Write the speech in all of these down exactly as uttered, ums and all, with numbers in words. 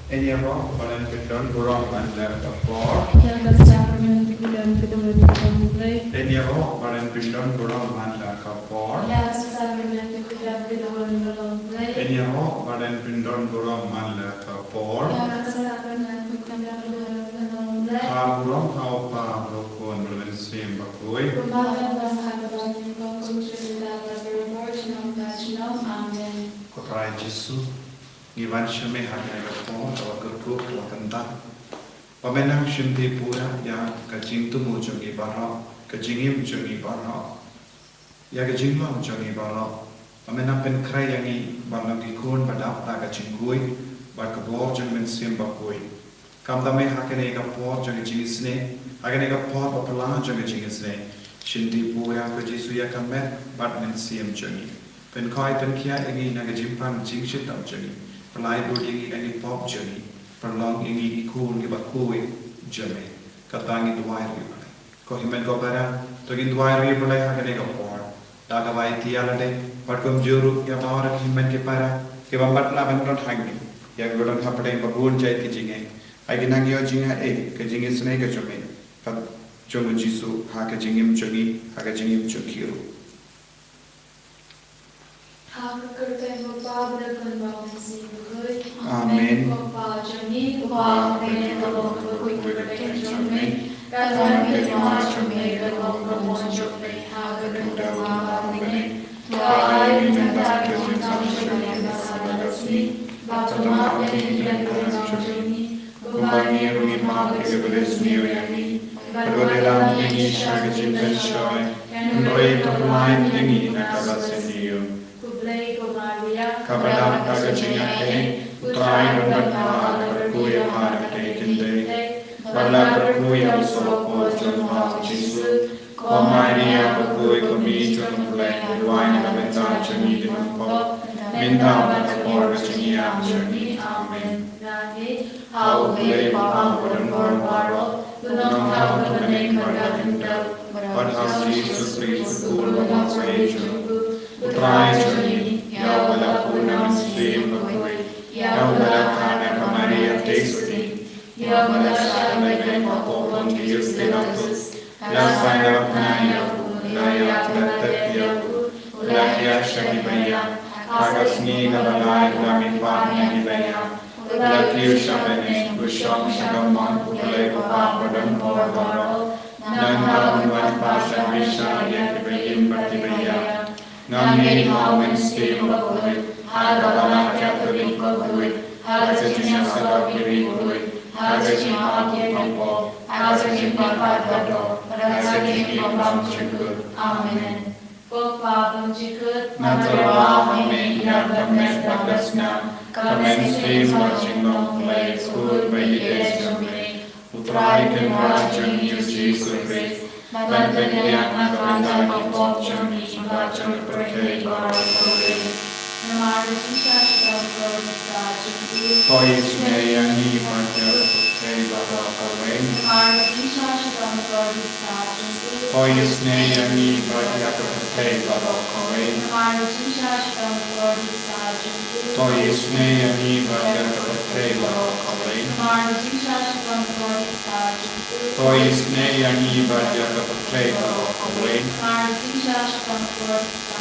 Yn ïaroh ba yn pyndon burom man la ka por. Ïa ka sakrament ka dang ka dang ka dang ka dang. Yn ïaroh ba yn pyndon burom man la ka por. Ïa ka sakrament ka dang ka dang ka dang. Yn ïaroh ba yn pyndon burom man la ka por. Ïa ka sakrament ka dang ka dang ka dang. Ha burom ha u Kpa, bad u Khun, bad u Mynsiem Bakhuid. Kumba ka dang ha kaba nyngkong, kum junom, bad baroh junom ka junom. Amen. Ko Trai Jisu, ngi wan sha me ha kane ka por, kaba kyrkhu, kaba kyntang. Ba me nang shim pura ïa ka jingthmu jong ngi baroh, ka jingim jong ngi baroh, ïa ka jinglong jong ngi baroh. Ba me nang pynkhreh ïa ngi ban long ki khun ba dap da ka jingkhuid bad ka bor jong u Mynsiem Bakhuid. Kam da me ha kane ka por jong ka jingisynei, ha kane ka por ba phylla jong ka jingisynei, shim pura ko Jisu ïa ka met bad mynsiem jong ngi. Pynkhoi pynkhiah ïa ngi na ka jingpang jingshitom jong ngi. Pyllait lut ïa ngi na ki pop jong ngi. Pynlong ïa ngi ki khun kiba khuid jong me. Kata ngi duwai ïa U Blei. Ko hynmen ko para, to ngin duwai ïa U Blei ha kane ka por. Da kaba aiti ïa lade bad kumjuh ruh ïa baroh ki hynmen ki para kiba matlah ban don hangne, ïa kiba don hapdeng ba bun jait ki jingeh. Ai ki nang ïoh jingeh ha ka jingisynei ka jong me, ka jong u Jisu, ha ka jingim jong ngi, ha ka jingim jong ki ruh. Ha ka kyrteng u Kpa bad u Khun bad u Mynsiem Bakhuid. Amen. Ko Kpa jong ngi uba ha bneng, ka long ka kyrteng jong me. Ka don ka hima jong me, ka long ka mon jong me ha ka khyndew ba ha bneng. To ai ïa ngi mynta ka jingthap jong ngi kaba sah da ka sngi. Bad to map ïa ngi ki kyrdan jong ngi, kumba ngi ruh ngi map ïa kiba sniew ïa ngi. Bad wat ïalam ïa ngi sha ka jingpynshoi, hynrei to pynlait ïa ngi na kaba sniew. Khublei ko Maria, kaba dap da ka jingaiei, U Trai u don bad pha, la kyrkhu ïa pha na ka kynthei. Bad la kyrkhu ïa u soh jong pha u Jisu. Ko Maria bakhuid, ko Mei jong U Blei, duwai na ka bynta jong ngi ki nongpop, mynta bad ha ka por ka jingïap jong ngi. Amen. Ngi ai nguh ha U Blei Kpa uba don bor baroh, u nongthaw, u bneng bad ka khyndew, bad ha U Jisu Khrist u Khun ba ïeit jong U Trai jong ngi, ïa uba la pun na u Mynsiem Bakhuid, ïa uba la khot da ka Maria Theisotti, ïa uba la shah leh beiñ ha u Pontius Pilatus, la saiñ na ka bnai, la ïap, la tet, la hiar sha kiba ïap, ha ka sngi kaba lai la mihpat na kiba ïap, la kiew sha bneng, la shong sha ka mon U Blei U Kpa uba don bor baroh. Nangta un wan pat sha bynta ïa kiba im bad kiba ïap. Nga ngeit ha U Mynsiem Bakhuid, ha ka balang Katholik bakhuid, ha ka jingïasyllok ki riewkhuid, ha ka jingmap ki nongpop, ha ka jingpynïap ka doh, ha ka jingim bymjukut. Amen. Ko Kpa bymjukut, nga tyrwa ha me ïa ka met bad ka snam, ka mynsiem bad ka jinglong Blei, U Khun ba ïeit jong me, U Trai Kynrad jong ngi U Jisu Khrist, ban pynïap na ka bynta ki pop jong ngi bad jong ka pyrthei baroh kawei. Namar ka jingshah shitom ka jong U. To isynei ïa ngi bad ïa ka pyrthei baroh kawei. Namar ka jingshah shitom ka jong U. To isynei ïa ngi bad ïa ka pyrthei baroh kawei. Namar ka jingshah shitom ka jong U. To isynei ïa ngi bad ïa ka pyrthei baroh kawei. Namar ka jingshah shitom ka jong U. To isynei ïa ngi bad ïa ka pyrthei baroh kawei. Namar ka jingshah shitom ka jong U.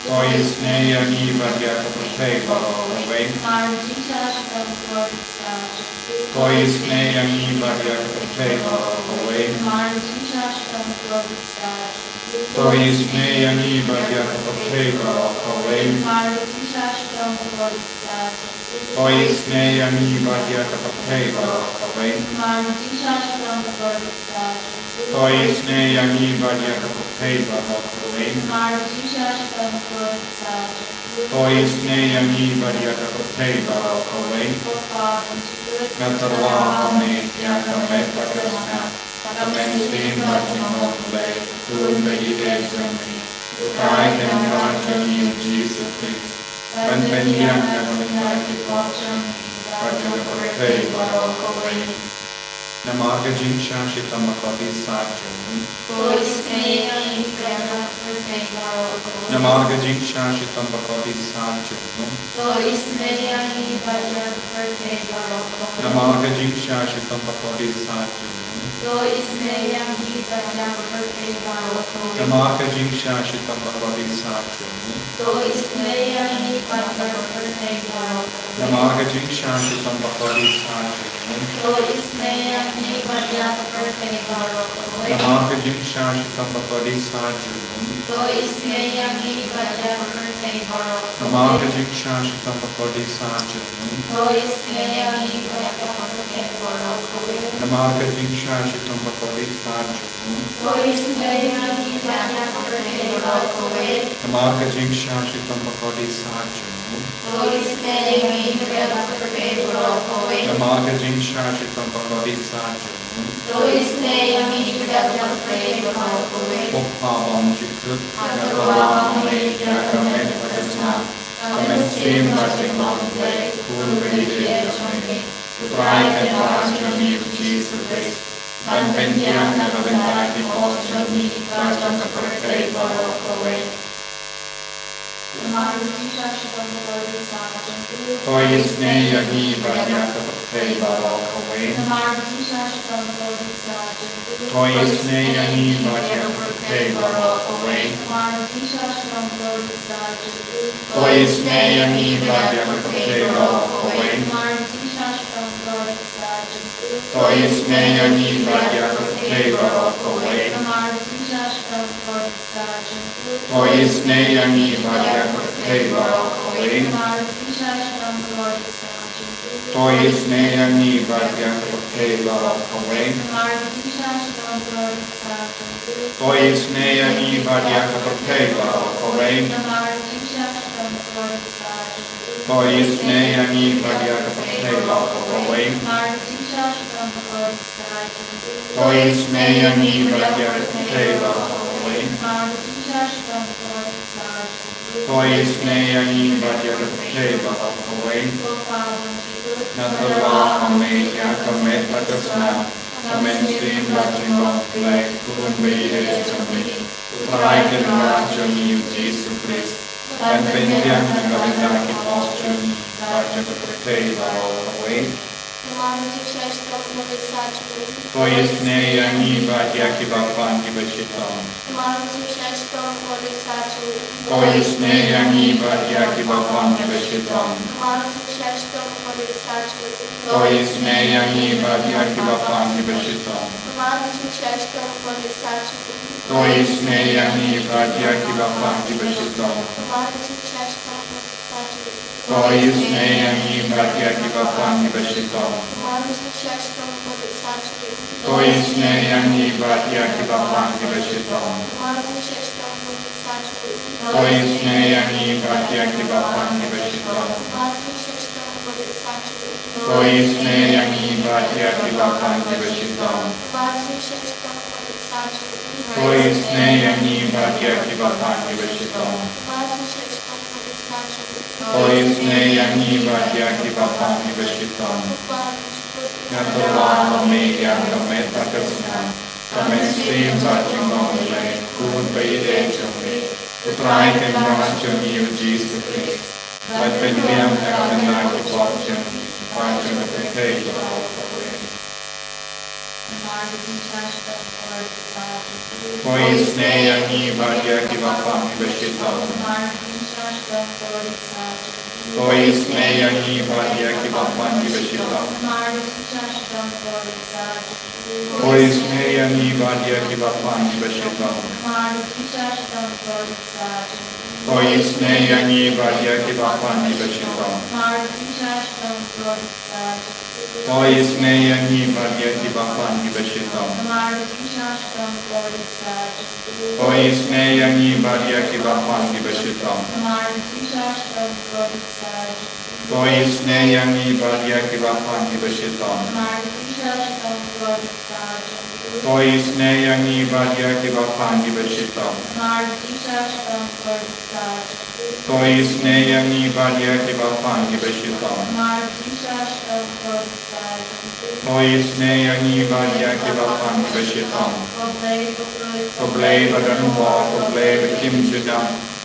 To isynei ïa ngi bad ïa ka pyrthei baroh kawei. Namar ka jingshah shitom ka jong U. To isynei ïa ngi bad ïa ka pyrthei baroh kawei. Namar ka jingshah shitom ka jong U. To isynei ïa ngi bad ïa ka pyrthei baroh kawei. Namar ka jingshah shitom ka jong U. To isynei ïa ngi bad ïa ka pyrthei baroh kawei. Namar ka jingshah shitom ka jong U. To isynei ïa ngi bad ïa ka pyrthei baroh kawei. Namar ka jingshah shitom ka jong U. To isynei ïa ngi bad ïa ka pyrthei baroh kawei. Ko Kpa bymjukut, nga tyrwa ha me ïa ka met bad ka snam, ka mynsiem bad ka jinglong Blei, U Khun ba ïeit jong me, U Trai Kynrad jong ngi U Jisu Khrist, ban pynïap na ka bynta ki pop jong ngi bad jong ka pyrthei baroh kawei. Namar ka jingshah shitom ka jong U. To isynei ïa ngi bad ïa ka pyrthei baroh kawei. Namar ka jingshah shitom bakordit sah jong u. To isynei ïa ngi bad ïa ka pyrthei baroh kawei. Namar ka jingshah shitom bakordit sah jong u. To isynei ïa ngi bad ïa ka pyrthei baroh kawei. Namar ka jingshah shitom bakordit sah jong u. To isynei ïa ngi bad ïa ka pyrthei baroh kawei. Namar ka jingshah shitom bakordit sah jong u. To isynei ïa ngi bad ïa ka pyrthei baroh kawei. Namar ka jingshah shitom bakordit sah jong u. To isynei ïa ngi bad ïa ka pyrthei baroh kawei. Namar ka jingshah shitom bakordit sah jong u. To isynei ïa ngi bad ïa ka pyrthei baroh kawei. Namar ka jingshah shitom bakordit sah jong u. To isynei ïa ngi bad ïa ka pyrthei baroh kawei. Namar ka jingshah shitom bakordit sah jong u. To isynei ïa ngi bad ïa ka pyrthei baroh kawei. Namar ka jingshah shitom bakordit sah jong u. To isynei ïa ngi bad ïa ka pyrthei baroh kawei. Ko Pa ba ong jingkyrkhu, na ka la ong ïa ka met bad ka snam. Ka mynsiem bad jinglong Blei, khun ba ïeit jong me. U Trai Kynrad jong ngi U Jisu Khrist. Ban pynbiang na ka bynta ki post jong ngi, bad jong ka pyrthei baroh kawei. Namar ka jingshah shitom bakordit sah jong u. To isynei ïa ngi bad ïa ka pyrthei baroh kawei. Namar ka jingshah shitom bakordit sah jong u. To isynei ïa ngi bad ïa ka pyrthei baroh kawei. Namar ka jingshah shitom bakordit sah jong u. To isynei ïa ngi bad ïa ka pyrthei baroh kawei. Namar ka jingshah shitom bakordit sah jong u. To isynei ïa ngi bad ïa ka pyrthei baroh kawei. Namar ka jingshah shitom bakordit sah jong u. To isynei ïa ngi bad ïa ka pyrthei baroh kawei. Namar ka jingshah shitom bakordit sah jong u. To isynei ïa ngi bad ïa ka pyrthei baroh kawei. Namar ka jingshah shitom bakordit sah jong u. To isynei ïa ngi bad ïa ka pyrthei baroh kawei. Namar ka jingshah shitom bakordit sah jong u. To isynei ïa ngi bad ïa ka pyrthei baroh kawei. Namar ka jingshah shitom bakordit sah jong u. To isynei ïa ngi bad ïa ka pyrthei baroh kawei. Namar ka jingshah shitom bakordit sah jong u. To isynei ïa ngi bad ïa ka pyrthei baroh kawei. Ko Pa ba ong jingkyrkhu, na ka la ong ïa ka met bad ka snam. Ka mynsiem bad jinglong Blei, khun ba ïeit jong me. U Trai Kynrad jong ngi U Jisu Khrist. Ban pynbiang na ka bynta ki post jong ngi, bad jong ka pyrthei baroh kawei. Namar ka jingshah shitom bakordit sah jong u. To isynei ïa ngi bad ïa kiba pan kiba shitom. Namar ka jingshah shitom bakordit sah jong u. To isynei ïa ngi bad ïa kiba pan kiba shitom. Namar ka jingshah shitom bakordit sah jong u. To isynei ïa ngi bad ïa kiba pan kiba shitom. Namar ka jingshah shitom bakordit sah jong u. To isynei ïa ngi bad ïa kiba pan kiba shitom. Namar ka jingshah shitom bakordit sah jong u. To isynei ïa ngi bad ïa kiba pan kiba shitom. Namar ka jingshah shitom bakordit sah jong u. To isynei ïa ngi bad ïa kiba pan kiba shitom. Namar ka jingshah shitom bakordit sah jong u. To isynei ïa ngi bad ïa kiba pan kiba shitom. Namar ka jingshah shitom bakordit sah jong u. To isynei ïa ngi bad ïa kiba pan kiba shitom. Namar ka jingshah shitom bakordit sah jong u. To isynei ïa ngi bad ïa kiba pan kiba shitom. Namar ka jingshah shitom bakordit sah jong u. To isynei ïa ngi bad ïa kiba pan kiba shitom. Ko Pa, na ka la ong ïa ka met bad ka snam. Ka mynsiem bad jinglong Blei, khun ba ïeit jong me. U Trai Kynrad jong ngi U Jisu Khrist. Ban pynbiang na ka bynta ki post jong ngi, bad jong ka pyrthei baroh kawei. Namar ka jingshah shitom bakordit sah jong u. To isynei ïa ngi bad ïa kiba pan kiba shitom. Namar ka jingshah shitom bakordit sah jong u. To isynei ïa ngi bad ïa kiba pan kiba shitom. Namar ka jingshah shitom bakordit sah jong u. To isynei ïa ngi bad ïa kiba pan kiba shitom. Namar ka jingshah shitom bakordit sah jong u. To isynei ïa ngi bad ïa kiba pan kiba shitom. Namar ka jingshah shitom bakordit sah jong u. To isynei ïa ngi bad ïa kiba pan kiba shitom. Namar ka jingshah shitom bakordit sah jong u. To isynei ïa ngi bad ïa kiba pan kiba shitom. Namar ka jingshah shitom bakordit sah jong u. To isynei ïa ngi bad ïa kiba pan kiba shitom. Namar ka jingshah shitom bakordit sah jong u. To isynei ïa ngi bad ïa kiba pan kiba shitom. Namar ka jingshah shitom bakordit sah jong u. To isynei ïa ngi bad ïa kiba pan kiba shitom. Namar ka jingshah shitom bakordit sah jong u. To isynei ïa ngi bad ïa kiba pan kiba shitom. Ko Blei, ko Blei, ko Blei ba don bor, ko Blei ba kim junom.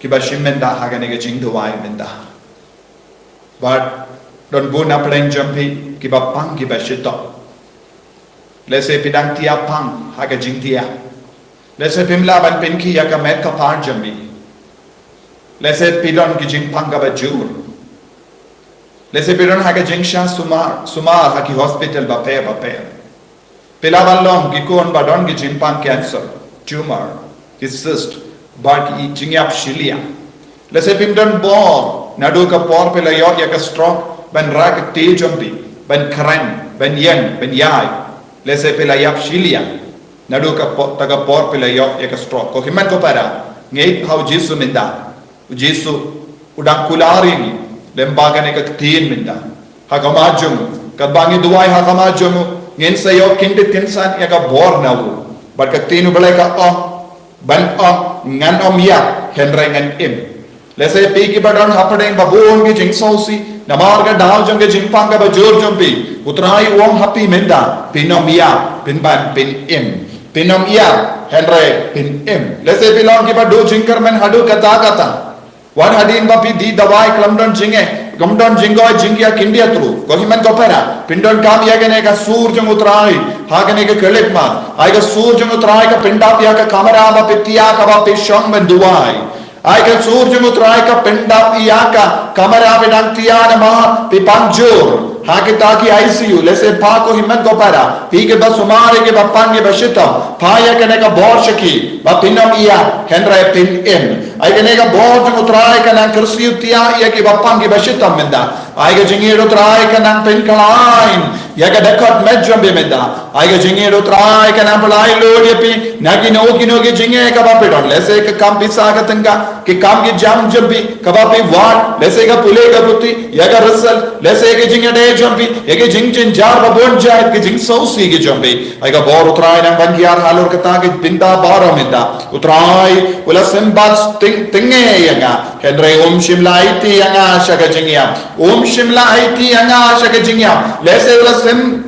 kiba shim mynta ha kane ka jingduwai mynta. Bad don bun na pdeng jong phi kiba pang kiba shitom. Lehse phi dang tia pang ha ka jingtia. Lehse phim lah ban pynkhih ïa ka met ka par jong phi. Lehse phi don ki jingpang kaba jur. Lehse phi don ha ka jingshah sumar, sumar ha ki hospital bapher bapher. Phi lah ban long ki khun ba don ki jingpang cancer, tumor, ki cyst, bad ki jingïap shiliang. Lehse phim don bor naduh ka por phi la ïoh ïa ka stroke ban rah ka kti jong phi, ban kren, ban ïeng, ban ïai. Lehse phi la ïap shiliang naduh ka por, ta ka por phi la ïoh ïa ka stroke. Ko hynmen ko para, ngeit ha u Jisu mynta. U Jisu u dang kular ïa ngi lyngba kane ka ktien mynta. Ha khmat jong u, katba ngi duwai ha khmat jong u, ngin sa ïoh kyndit kynsan ïa ka bor na u. Bad ka ktien U Blei ka ong, ban ong, ngan ym ïap, hynrei ngan im. Lehse phi kiba don hapdeng ba bun ki jingsngewsih namar ka daw jong ka jingpang kaba jur jong phi, U Trai u ong ha phi mynta, phin ym ïap, phin ban phin im. Phin ym ïap, hynrei phin im. Lehse phi long kiba duh jingkyrmen haduh katta katta. Wat hadien ba phi die dawai khlem don jingeh, khlem don jingkoit jingkhiah khyndiat ruh. Ko hynmen ko para, phin donkam ïa kane ka sur jong U Trai ha kane ka khyllipmat. Ai ka sur jong U Trai ka pyndap ïa ka kamra ba phi tia, kaba phi shong ban duwai. Ai ka sur jong U Trai ka pyndap ïa ka kamra ba phi dang tia namar phi pang jur ha kita ki I C U. Lehse pha, ko hynmen ko para, phi kiba sumar, kiba pang, kiba shitom, pha ïa kane ka bor sha ki ba phin ym ïap, hynrei phin im. Ai kane ka bor jong U Trai ka nang kyrsiew tia ïa kiba pang kiba shitom mynta. Ai ka jingïeit U Trai ka nang pynkhlaiñ ïa ka dkhot met jong phi mynta. Ai ka jingïeit U Trai ka nang pynlait lut ïa phi na kino kino ki jingeh kaba phi don. Lehse ka kam pisa ka tyngka, ki kam ki jam jong phi kaba phi wad, lehse ka pule ka puthi, ïa ka result, lehse ka jingïadei jong phi, ïa ka jingjynjar ba bun jait, ka jingsngewsih ka jong phi. Ai ka bor U Trai nang ban hiar halor kata ka bynta baroh mynta. U Trai u la sympat tyng-, tyngnge ïa nga, hynrei um shym la aiti ïa nga sha ka jingïap. Um shym la aiti ïa nga sha ka jingïap. Lehse u la sym-,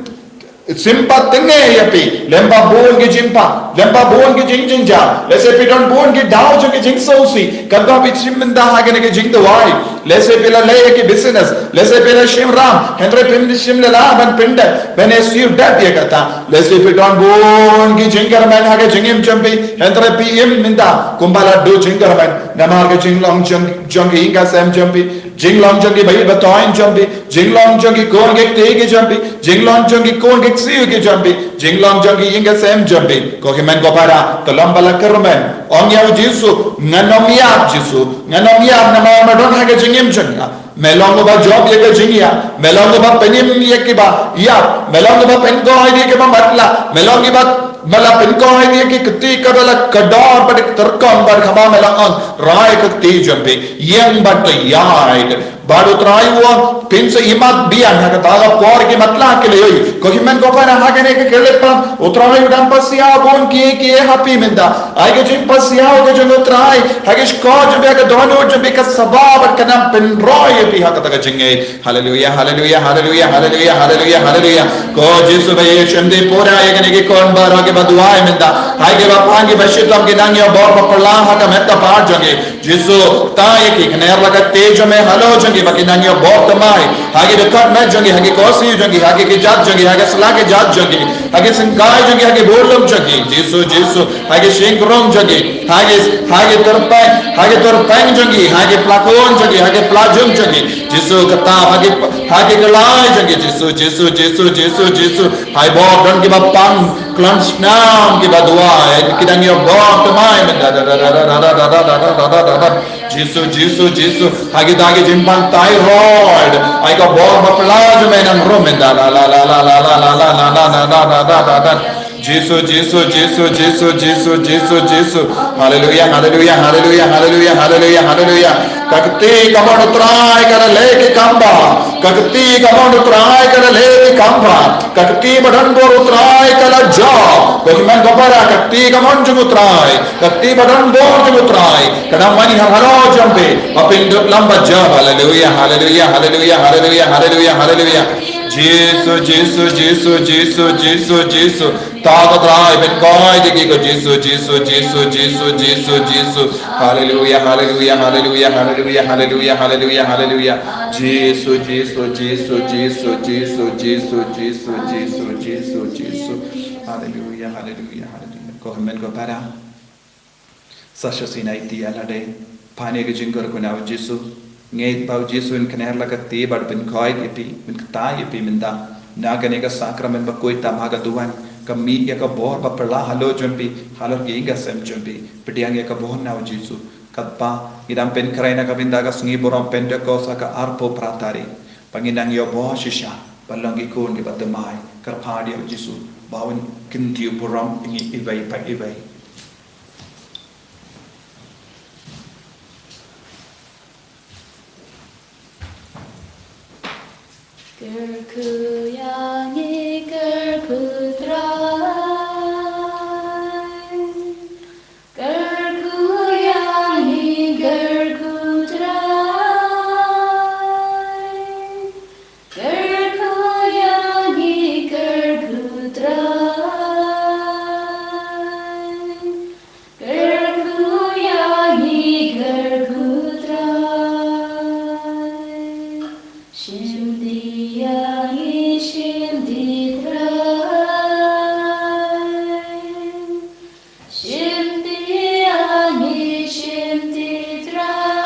sympat tyngnge ïa phi lyngba bun ki jingpang, lyngba bun ki jingjynjar. Lehse phi don bun ki daw jong ki jingsngewsih katba phi shim mynta ha kane ka jingduwai. Lehse phi la leh ïa ki business, lehse phi la shim ram, hynrei phim shym la lah ban pyndep, ban ïa siew dep ïa kata. Lehse phi don bun ki jingkyrmen ha ka jingim jong phi, hynrei phi im mynta kumba la duh jingkyrmen namar ka jinglong jong, jong ki ïing ka sem jong phi, jinglong jong ki baïbatoiñ jong phi, jinglong jong ki khun ki kti ki jong phi, jinglong jong ki khun ki ksiew ki jong phi, jinglong jong ki ïing ka sem jong phi. Ko hynmen ko para, ka long ba la kyrmen. Ong ïa u Jisu, ngan ym ïap Jisu, ngan ym ïap namar me don ha ka jingim jong nga. Me long uba jop ïa ka jingïap, me long uba pynim ïa kiba ïap, me long uba pynkoit ïa kiba matlah, me long kiba, me la pynkoit ïa ki kti kaba la kdor bad ki tyrkhong bad kaba me la ong, rai ka kti jong phi, ïeng bad to ïaid. Bad U Trai u ong, phin sa imat biang ha kata ka por ki matlah ki la ïohi. Ko hynmen ko para, ha kane ka khyllipmat U Trai u dang pasiaw bun kiei kiei ha phi mynta. Ai ka jingpasiaw ka jong U Trai ha ki shkor jong phi, ha ka dohnud jong phi ka saba bad ka nang pynroi ïa phi ha kata ka jingngeit. Haleluya, haleluya, haleluya, haleluya, haleluya, haleluya. Ko Jisu ba ïeit, shim dei pura ïa kine ki khun baroh kiba duwai mynta. Hai kiba pang kiba shitom, ki nang ïoh bor ba phylla ha ka met ka par jong ki. Jisu, kta ïa ki, kner la ka kti jong me halor jong ki ba ki nang ïoh bor thymmai ha ki dkhot met jong ki, ha ki khohsiew jong ki, ha ki kjat jong ki, ha ki sla kjat jong ki, ha ki syngkai jong ki, ha ki burlum jong ki. Jisu, Jisu, ha ki shynrong jong ki, ha ki, ha ki tyrpeng, ha ki tyrpeng jong ki, ha ki pla khun jong ki, ha ki pla jung jong ki. Jisu, kata ha ki, ha ki kyllai jong ki. Jisu, Jisu, Jisu, Jisu, Jisu. Hai bor don kiba pang khlem snam kiba duwai, ki dang ïoh bor thymmai. Jisu, Jisu, Jisu. Ha kita ki jingpang thyroid, ai ka bor ba phylla jong me nang rum mynta. Jisu, Jisu, Jisu, Jisu, Jisu, Jisu, Jisu. Haleluya, haleluya, haleluya, haleluya, haleluya, haleluya. Ka kti kamon U Trai ka la leh ki kam bha. Ka kti kamon U Trai ka la leh ki kam bha. Ka kti ba don bor U Trai ka la jop. Ko hynmen ko para, ka kti kamon jong U Trai, ka kti ba don bor jong U Trai ka dang mane halor jong phi ba phin dup lam ba jop. Haleluya, haleluya, haleluya, haleluya, haleluya, haleluya. Jisu, Jisu, Jisu, Jisu, Jisu, Jisu. Ta ko Trai, pynkhuid ïa ki ko Jisu, Jisu, Jisu, Jisu, Jisu, Jisu. Haleluya, haleluya, haleluya, haleluya, haleluya, haleluya, haleluya. Jisu, Jisu, Jisu, Jisu, Jisu, Jisu, Jisu, Jisu, Jisu, Jisu. Haleluya, haleluya, haleluya. Ko hynmen ko para. Sa shisien ïa iti ïa lade, pan ïa ka jingkyrkhu na u Jisu. Ngeit ba u Jisu un kner la ka kti bad pynkhuid ïa phi, pynkhuid ïa phi mynta. Na kane ka sakramen bakhuid tam ha ka duwan, ka mih ïa ka bor ba pyrshah halor jong phi, halor ki ïing ki sem jong phi. Pdiang ïa ka bor na u Jisu. Katba ngi dang pynkhreh na ka bynta ka sngi burom Pentekost ha ka arphew phra tarik. Ba ngin nang ïoh bor shisha, ba long ki khun kiba thymmai, kyrpad ïa u Jisu, ba un kyntiew burom ïa ngi iwei pa iwei. Kyrkhu ïa ngi, kyrkhu Trai. Kyrkhu ïa ngi, kyrkhu Trai. Kyrkhu ïa ngi, kyrkhu Trai. Kyrkhu ïa ngi, kyrkhu Trai. Shim ti ïa ngi, shim ti Trai. Shim ti ïa ngi, shim ti Trai.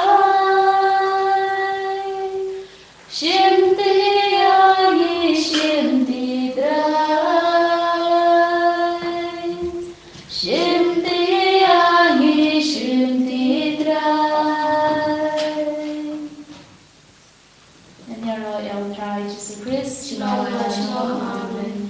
Shim ti ïa ngi, shim ti Trai. Shim ti ïa ngi, shim ti Trai. Ngan ïaroh ïa u Trai Jisu Khrist. Amen.